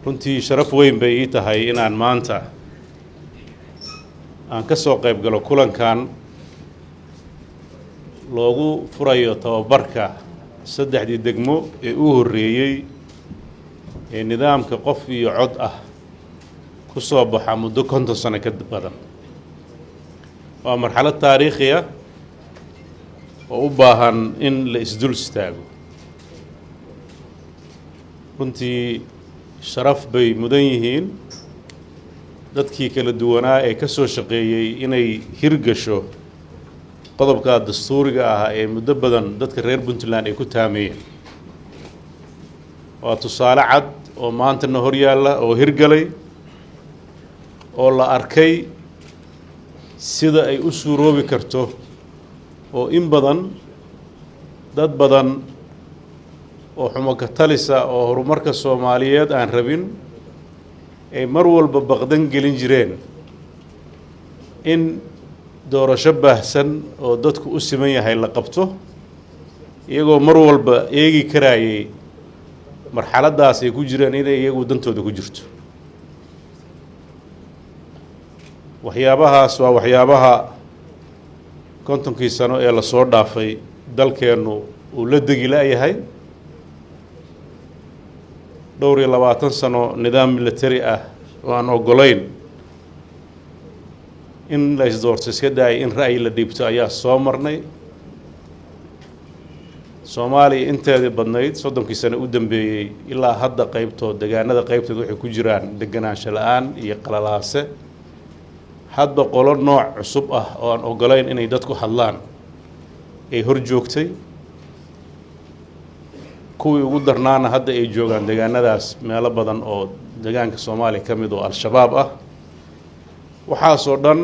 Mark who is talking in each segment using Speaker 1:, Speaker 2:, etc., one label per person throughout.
Speaker 1: Runtii sharaf weyn bay ii tahay inaan maanta aan ka soo qayb galo kulankan loogu furayo tababarka saddexdii degmo ee u horreeyey ee nidaamka qof iyo cod ah ku soo baxa muddo 50 sano ka badan. Waa marxalad taariikhi ah oo u baahan in la isdul istaago. Runtii sharaf bay mudan yihiin dadkii kala duwanaa ee ka soo shaqeeyey inay hirgasho qodobka dastuuriga ah ee muddo badan dadka reer Puntland ay ku taameeyeen. Waa tusaale cad oo maantana hor yaalla oo hirgalay oo la arkay sida ay u suuroobi karto, oo in badan dad badan oo xumo katalisa oo horumarka Soomaaliyeed aan rabin ay mar walba baqdan gelin jireen in doorasho baahsan oo dadku u siman yahay la qabto, iyagoo mar walba eegi karaayay marxaladdaas ay ku jireen inay iyagu dantooda ku jirto. Waxyaabahaas waa waxyaabaha 50kii sano ee lasoo dhaafay dalkeennu uu la degi la-yahay. Dhowr iyo labaatan sano nidaam military ah oo aan oggolayn in la isdoorto, iska daayay in ra'yi la dhiibto, ayaa soo marnay. Soomaaliya inteedii badnayd 30kii sano u dambeeyey ilaa hadda qeybtood, degaanada qeybtood, waxay ku jiraan deganaansho la-aan iyo qalalaase. Hadba qolo nooc cusub ah oo aan oggolayn inay dadku hadlaan ay hor joogtay, kuwii ugu darnaana hadda ay joogaan degaanadaas meelo badan oo degaanka Soomaaliya ka mid oo Al-Shabaab ah. Waxaasoo dhan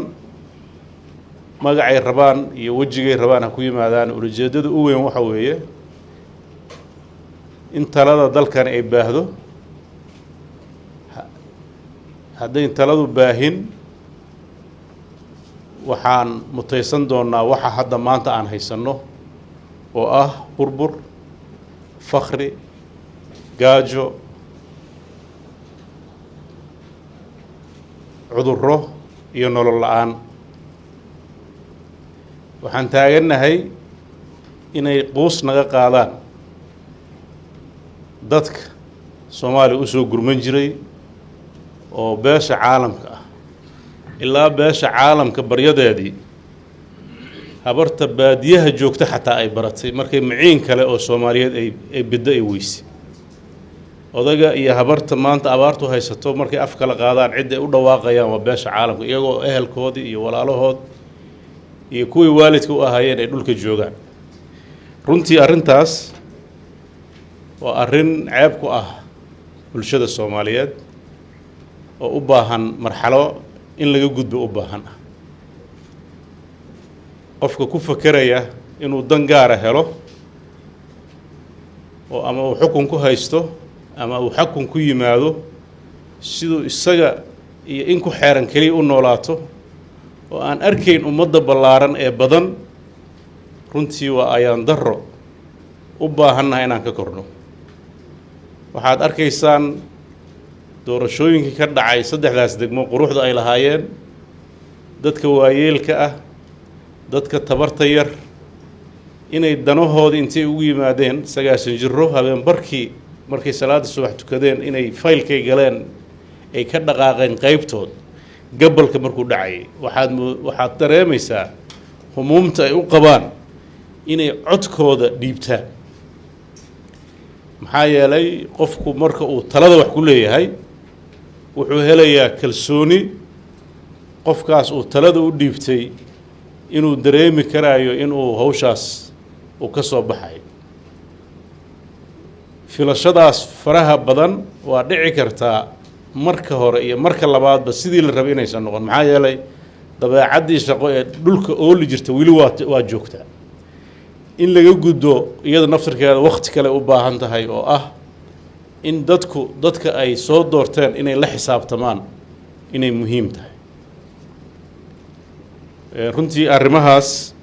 Speaker 1: magacay rabaan iyo wejigay rabaan ha ku yimaadaan, ulajeeddada u weyn waxa weeye in talada dalkani ay baahdo. Haddayn taladu baahin, waxaan mutaysan doonnaa waxa hadda maanta aan haysanno oo ah burbur, fakri, gaajo, cudurro iyo nolol la-aan. Waxaan taagannahay inay quus naga qaadaan dadka Soomaaliya usoo gurman jiray oo beesha caalamka ah. Ilaa beesha caalamka baryadeedii habarta baadiyaha joogta xataa ay baratay markay maciin kale oo Soomaaliyeed ay biddo ay weysay. Odaga iyo habarta maanta abaartu haysato markay af kala qaadaan, cidda ay u dhawaaqayaan waa beesha caalamka, iyagoo ehelkoodii iyo walaalahood iyo kuwii waalidka u ahaayeen ay dhulka joogaan. Runtii arrintaas waa arrin ceeb ku ah bulshada Soomaaliyeed oo u baahan marxalo in laga gudbo u baahan ah. Qofka ku fekeraya inuu dan gaara helo oo ama uu xukun ku haysto ama uu xukun ku yimaado, siduu isaga iyo in ku xeeran keliya u noolaato oo aan arkayn ummadda ballaaran ee badan, runtii waa ayaan darro u baahannahay inaan ka korno. Waxaad arkaysaan doorashooyinkii ka dhacay saddexdaas degmo quruxda ay lahaayeen, dadka waayeelka ah, dadka tabarta yar, inay danahoodii intay ugu yimaadeen, 90 jiro habeen barkii markay salaadda subax tukadeen inay faylkay galeen, ay ka dhaqaaqeen qeybtood gabalka markuu dhacayay. Waxaad dareemaysaa humuumta ay u qabaan inay codkooda dhiibtaan, maxaa yeelay qofku marka uu talada wax ku leeyahay wuxuu helayaa kalsooni qofkaas uu talada u dhiibtay inuu dareemi karaayo inuu hawshaas uu ka soo baxayo. Filashadaas faraha badan waa dhici kartaa marka hore iyo marka labaadba sidii la rabay inaysan noqon, maxaa yeelay dabeecaddii shaqo ee dhulka ooli jirta weli waa joogtaa. In laga gudbo iyada naftirkeeda wakti kale u baahan tahay, oo ah in dadku dadka ay soo doorteen inay la xisaabtamaan inay muhiim tahay. Runtii arrimahaas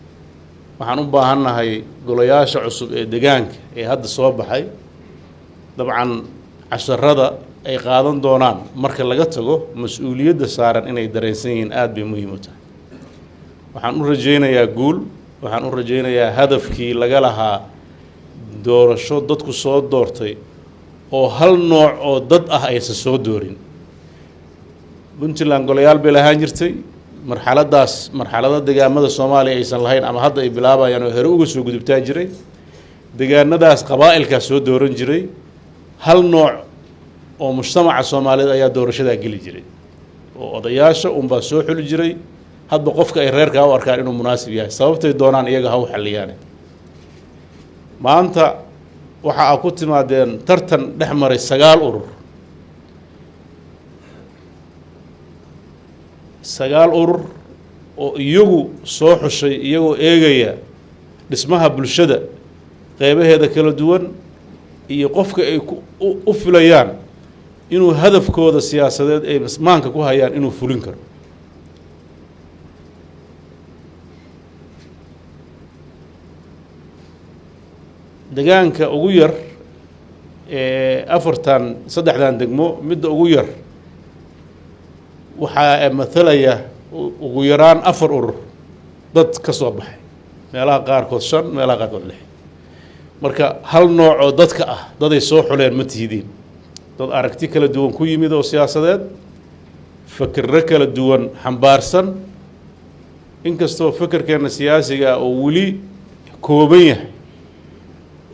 Speaker 1: waxaan u baahannahay golayaasha cusub ee degaanka ee hadda soo baxay. Dabcan casharada ay qaadan doonaan marka laga tago mas-uuliyadda saaran inay dareensan yihiin aada bay muhiim u tahay. Waxaan u rajaynayaa guul, waxaan u rajaynayaa hadafkii laga lahaa doorasho dadku soo doortay oo hal nooc oo dad ah aysan soo doorin. Puntland golayaal bay lahaan jirtay, marxaladdaas marxalado degaamada Soomaaliya aysan lahayn ama hadda ay bilaabayaan oo hore uga soo gudubtaa jiray. Degaanadaas qabaa'ilkaa soo dooran jiray, hal nooc oo mujtamaca Soomaaliyeed ayaa doorashadaa geli jiray oo odayaasha unbaa soo xuli jiray hadba qofka ay reerkaa u arkaan inuu munaasib yahay, sababtay doonaan iyaga ha u xalliyaane. Maanta waxa aa ku timaadeen tartan dhex maray 9 urur, 9 urur oo iyagu soo xushay iyagoo eegaya dhismaha bulshada qeybaheeda kala duwan iyo qofka ay u filayaan inuu hadafkooda siyaasadeed ay maanka ku hayaan inuu fulin karo. Degaanka ugu yar ee afartan saddexdan degmo midda ugu yar waxaa mathalaya ugu yaraan 4 urur dad ka soo baxay, meelaha qaarkood 5, meelaha qaarkood 6. Marka hal nooc oo dadka ah daday soo xuleen ma tihidiin, dad aragti kala duwan ku yimid oo siyaasadeed, fikirro kala duwan xambaarsan. Inkastoo fikirkeena siyaasiga oo weli kooban yahay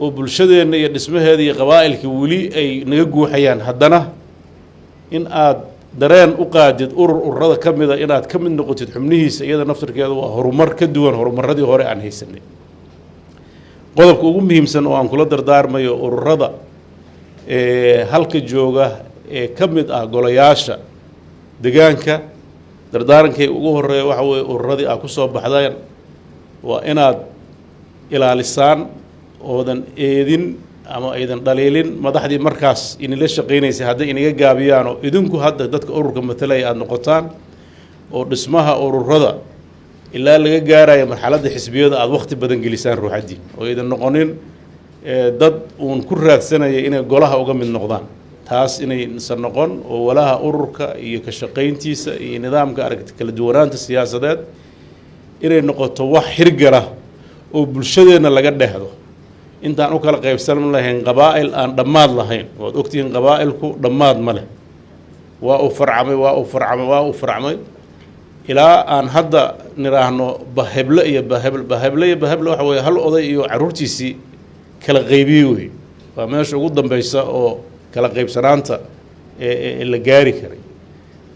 Speaker 1: oo bulshadeenna iyo dhismaheeda iyo qabaa'ilka weli ay naga guuxayaan, haddana in aad dareen u qaadid urur ururada ka mida inaad ka mid noqotid xubnihiisa, iyada naftirkeeda waa horumar ka duwan horumaradii hore aan haysanay. Qodobka ugu muhiimsan oo aan kula dardaarmayo ururada ee halka jooga ee ka mid ah golayaasha degaanka, dardaarankay ugu horeeya waxa weeye ururadii aad ku soo baxdeen waa inaad ilaalisaan oodan eedin ama aydan dhaliilin madaxdii markaas inila shaqaynaysay hadday inaga gaabiyaan oo idinku hadda dadka ururka matalaya aada noqotaan oo dhismaha ururada ilaa laga gaarayo marxaladda xisbiyada aada waqti badan gelisaan ruuxaddiin, oo aydan noqonin dad uun ku raadsanaya inay golaha uga mid noqdaan. Taas inaysan noqon oo walaha ururka iyo ka shaqayntiisa iyo nidaamka aragti kala duwanaanta siyaasadeed inay noqoto wax hirgala oo bulshadeenna laga dhehdo, intaan u kala qaybsan lahayn qabaa'il aan dhammaad lahayn. Waad ogtihiin qabaa'ilku dhammaad ma leh, waa uu farcamay, waa uu farcamay, waa uu farcamay ilaa aan hadda nidhaahno baheble iyo baheble, baheble iyo baheble. Waxa weeye hal oday iyo carruurtiisii kala qaybiyey wey, waa meesha ugu dambeysa oo kala qaybsanaanta ee la gaari karay.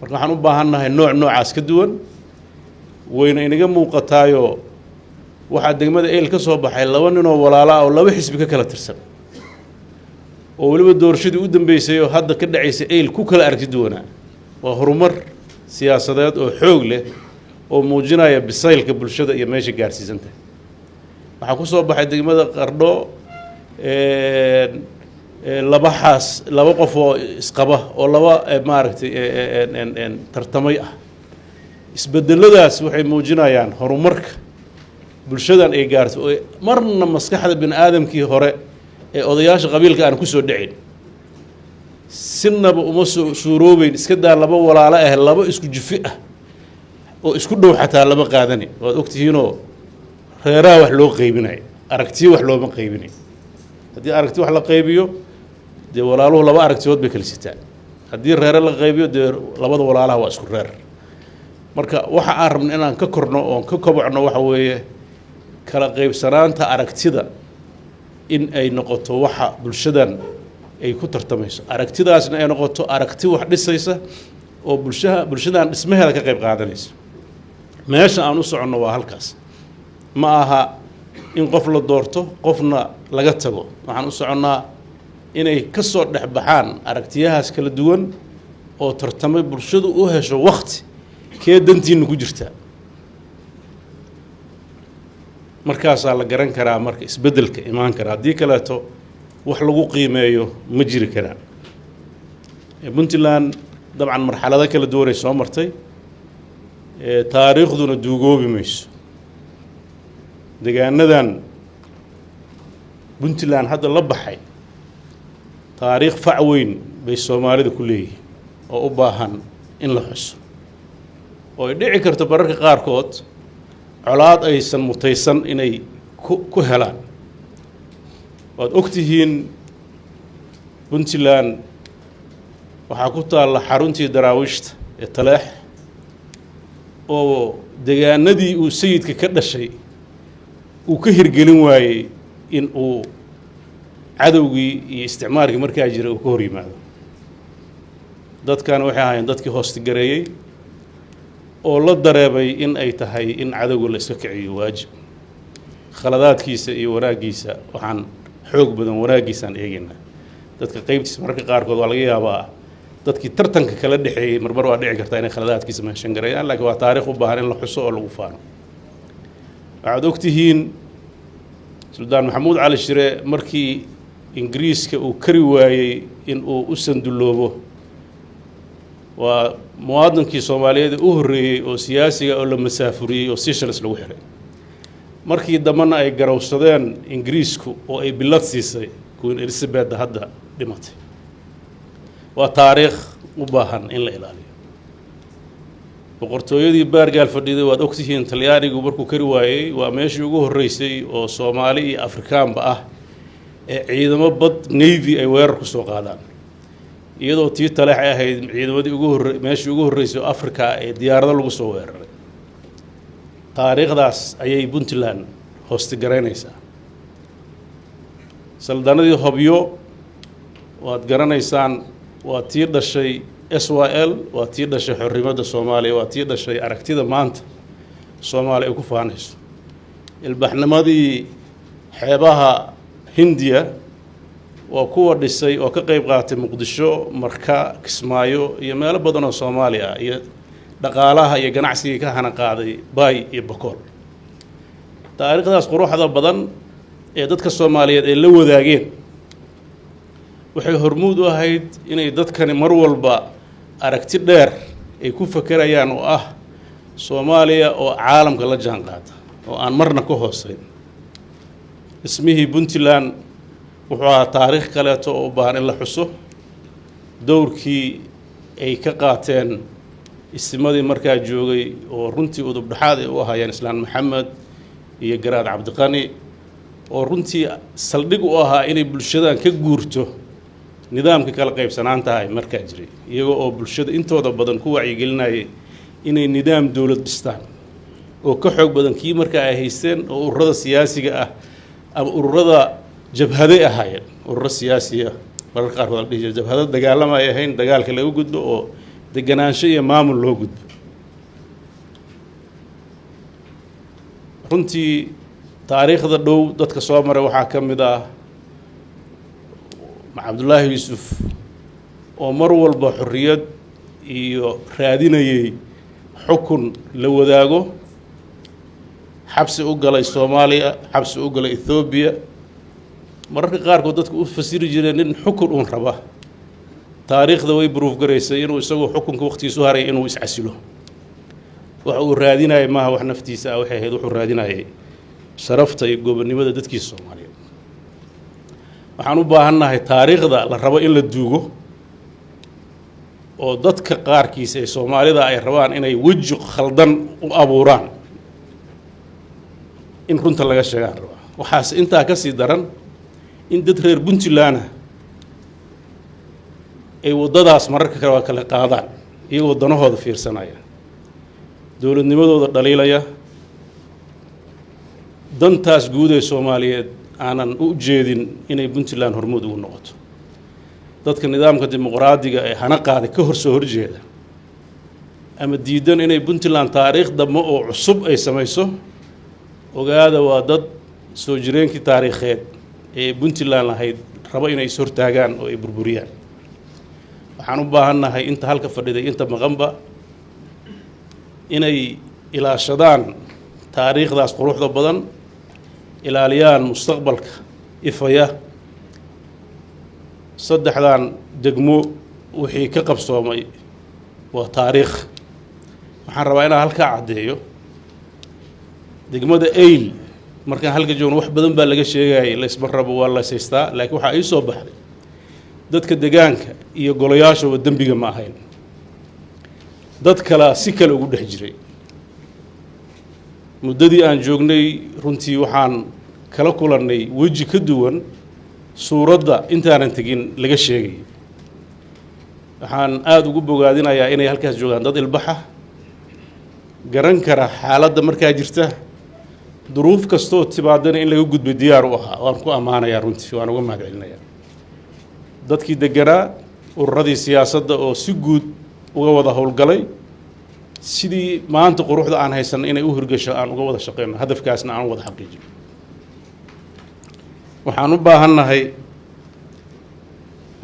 Speaker 1: Marka waxaan u baahannahay nooc noocaas ka duwan, wayna inaga muuqataayo. Waxaa degmada Eyl ka soo baxay 2 ninoo walaalo ah oo 2 xisbi ka kala tirsan, oo weliba doorashadii u dambeysay oo hadda ka dhacaysay Eyl ku kala aragti duwanaa. Waa horumar siyaasadeed oo xoog leh oo muujinaya bisaylka bulshada iyo meesha gaarsiisan tahay. Waxaa ku soo baxay degmada Qardho 2 xaas, 2 qof oo isqaba oo 2 maaragtay tartamay ah. Isbedeladaas waxay muujinayaan horumarka bulshadan ay gaarto oo marna maskaxda bini aadamkii hore ee odayaasha qabiilka aan ku soo dhicin, sinaba uma suuroobeyn. Iska daa 2 walaalo ah, 2 isku jifi ah oo isku dhow xataa lama qaadani. Waad ogtihiinoo reeraha wax loo qaybinayo, aragtiyo wax looma qaybinayo. Haddii aragti wax la qaybiyo, dee walaaluhu 2 aragtiyood bay kala sitaan. Haddii reere la qaybiyo, dee labada walaalaha waa isku reer. Marka waxa aan rabno inaan ka korno oon ka kobocno waxa weeye kala qaybsanaanta aragtida in ay noqoto waxa bulshadan ay ku tartamayso, aragtidaasna ay noqoto aragti wax dhisaysa oo bulshadan dhismaheeda ka qayb qaadanaysa. Meesha aan u soconno waa halkaas, ma aha in qof la doorto qofna laga tago. Waxaan u soconnaa inay ka soo dhex baxaan aragtiyahaas kala duwan oo tartamay, bulshadu u hesho waqti kee dantiina ku jirtaa. Markaasaa la garan karaa marka isbeddelka imaan kara, haddii kaleeto wax lagu qiimeeyo ma jiri karaan. Puntland dabcan marxalado kala duwanay soo martay, taariikhduna duugoobi mayso. Degaanadan Puntland hadda la baxay taariikh fac weyn Bay Soomaalida ku leeyihiin oo u baahan in la xuso, oo ay dhici karto mararka qaarkood colaad aysan mutaysan inay ku helaan. Waad og tihiin, Puntland waxaa ku taalla xaruntii Daraawiishta ee Taleex, oo degaanadii uu sayidka ka dhashay uu ka hirgelin waayey in uu cadowgii iyo isticmaalkii markaa jiray uu ka hor yimaado. Dadkan waxay ahaayeen dadkii hoostigareeyey oo la dareebay in ay tahay in cadowga la iska kiciyo waajib. Khaladaadkiisa iyo wanaaggiisa, waxaan xoog badan wanaaggiisaan eegaynaa. Dadka qeybtiisa mararka qaarkood waa laga yaabaa, dadkii tartanka kala dhexeeyey marmar waa dhici kartaa inay khaladaadkiisa meeshan gareeyaan, laakiin waa taarikh u baahan in la xuso oo lagu faano. Waxaad og tihiin Suldaan Maxamuud Cali Shire, markii Ingiriiska uu kari waayey in uu u sandulloobo, waa muwaadinkii Soomaaliyeed ee u horreeyey oo siyaasiga oo la masaafuriyey oo Seychelles lagu xiray. Markii dambena ay garowsadeen Ingiriisku oo ay bilad siisay Queen Elizabeth hadda dhimatay. Waa taariikh u baahan in la ilaaliyo. Boqortooyadii Baargaal fadhiday, waad ogtihiin, Talyaanigu markuu kari waayey, waa meeshii ugu horreysay oo Soomaali iyo Afrikaanba ah ee ciidamo bad, navy, ay weerar ku soo qaadaan, iyadoo tii Taleex ay ahayd ciidamadii ugu horre meeshii ugu horreysay oo Africa ee diyaarado lagu soo weeraray. Taariikhdaas ayay Puntland hoostigaraynaysaa. Saldanadii Hobyo waad garanaysaan, waa tii dhashay SYL, waa tii dhashay xorrimadda Soomaaliya, waa tii dhashay aragtida maanta Soomaaliya ay ku faanayso. Ilbaxnimadii xeebaha Hindiya waa kuwa dhisay oo ka qeyb qaatay Muqdisho, Marka, Kismaayo iyo meelo badan oo Soomaaliya ah, iyo dhaqaalaha iyo ganacsigii ka hana qaaday Baay iyo Bakool. Taariikhdaas quruxda badan ee dadka Soomaaliyeed ay la wadaageen waxay hormuud u ahayd inay dadkani mar walba aragti dheer ay ku fekerayaan, oo ah Soomaaliya oo caalamka la jaan qaada oo aan marna ka hooseyn. Dhismihii Puntland wuxuu ahaa taariikh kaleeto oo u baahan in la xuso, dowrkii ay ka qaateen isimadii markaa joogay, oo runtii udub dhexaad ay u ahaayeen Islaan Maxamed iyo Garaad Cabdiqani, oo runtii saldhig u ahaa inay bulshadan ka guurto nidaamka kala qaybsanaanta ay markaa jiray, iyagoo oo bulshada intooda badan ku wacyigelinayay inay nidaam dowlad dhistaan oo ka xoog badan kii markaa ay haysteen, oo ururada siyaasiga ah ama ururada jabhaday ahaayeen. Ururo siyaasiya mararka qaarkood la dhihi jiray, jabhado dagaalama ay ahayn, dagaalka laga gudbo oo deganaansho iyo maamul loo gudbo. Runtii taariikhda dhow dadka soo maray waxaa ka mid ah Cabdullaahi Yuusuf, oo mar walba xorriyad iyo raadinayay xukun la wadaago, xabsi u galay Soomaaliya, xabsi u galay Ethoobiya. Mararka qaarkood dadku u fasiri jireen nin xukun uun raba. Taariikhda way proof garaysay inuu isagoo xukunka waqtigiisu haray inuu iscasilo. Waxa uu raadinayay maaha wax naftiisa ah, waxay ahayd wuxuu raadinayay sharafta iyo gobonnimada dadkiisa Soomaaliyeed. Waxaan u baahannahay taariikhda la rabo in la duugo oo dadka qaarkiisa ee Soomaalida ay rabaan inay weji khaldan u abuuraan, in runta laga sheegaan rabaa. Waxaase intaa ka sii daran in dad reer Puntland ah ay waddadaas mararka kale waa kala qaadaan, iyagoo danahooda fiirsanaya, dowladnimadooda dhaliilaya, dantaas guud ee Soomaaliyeed aanan u jeedin inay Puntland hormuud ugu noqoto. Dadka nidaamka dimuqraadiga ee hana qaaday ka hor soo horjeeda ama diidan inay Puntland taariikh dambe oo cusub ay samayso, ogaada, waa dad soo jireenkii taariikheed ee Puntland lahayd rabo inay is hortaagaan oo ay burburiyaan. Waxaan u baahannahay inta halka fadhiday, inta maqanba, inay ilaashadaan taariikhdaas quruxda badan, ilaaliyaan mustaqbalka ifaya. Saddexdan degmo wixii ka qabsoomay waa taariikh. Waxaan rabaa inaan halkaa caddeeyo degmada Eyl. Markaan halka joogno wax badan baa laga sheegayay, laysma rabo, waa lays haystaa, laakiin waxaa ii soo baxday Dadka degaanka iyo golayaashuba dembiga ma ahayn, dad kalea si kale ugu dhex jiray. Muddadii aan joognay, runtii waxaan kala kulannay weji ka duwan suuradda intaanan tegin laga sheegay. Waxaan aada ugu bogaadinayaa inay halkaas joogaan dad ilbaxa, garan kara xaaladda markaa jirta, duruuf kastoo timaadana in laga gudbay diyaar u ahaa. Waan ku ammaanayaa runtii, waan uga mahad celinayaa dadkii deganaa, ururadii siyaasadda oo si guud uga wada howlgalay sidii maanta quruxda aan haysanno inay u hirgasho, aan uga wada shaqeyno, hadafkaasna aan u wada xaqiijino. Waxaan u baahannahay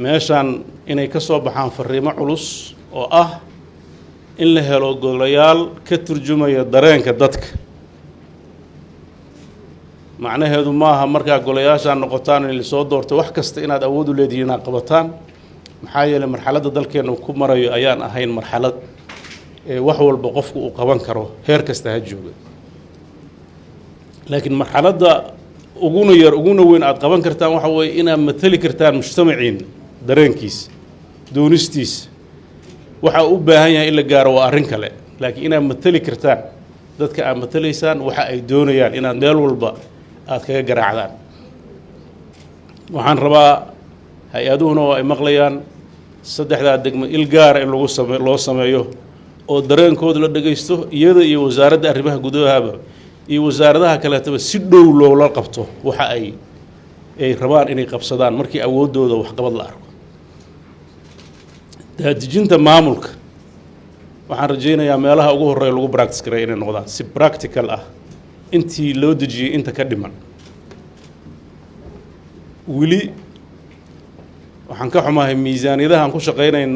Speaker 1: meeshaan inay ka soo baxaan fariimo culus oo ah in la helo golayaal ka turjumaya dareenka dadka. Macnaheedu maaha markaa golayaashaan noqotaan in lasoo doorto wax kasta inaad awood u leedihiin inaad qabataan, maxaa yeelay marxaladda dalkeenna ku marayo ayaan ahayn marxalad ee wax walba qofku uu qaban karo, heer kasta ha jooga. Laakiin marxaladda uguna yar uguna weyn aad qaban kartaan waxa weeye inaad matali kartaan mujtamaciina dareenkiisa, doonistiisa. Waxa u baahan yahay in la gaaro waa arrin kale, laakiin inaad matali kartaan dadka aad matalaysaan waxa ay doonayaan, inaad meel walba aad kaga garaacdaan. Waxaan rabaa, hay-aduhuna oo ay maqlayaan, saddexdaa degmo il gaara in lagu same loo sameeyo oo dareenkooda la dhegaysto, iyada iyo wasaaradda arrimaha gudahaba iyo wasaaradaha kaleetaba si dhow loola qabto waxa ay rabaan inay qabsadaan markii awooddooda waxqabad la arko. Daadejinta maamulka waxaan rajaynayaa meelaha ugu horreeya lagu practice garay inay noqdaan si practical ah intii loo dejiyey. Inta ka dhiman weli waxaan ka xumahay miisaaniyadaha aan ku shaqaynayno.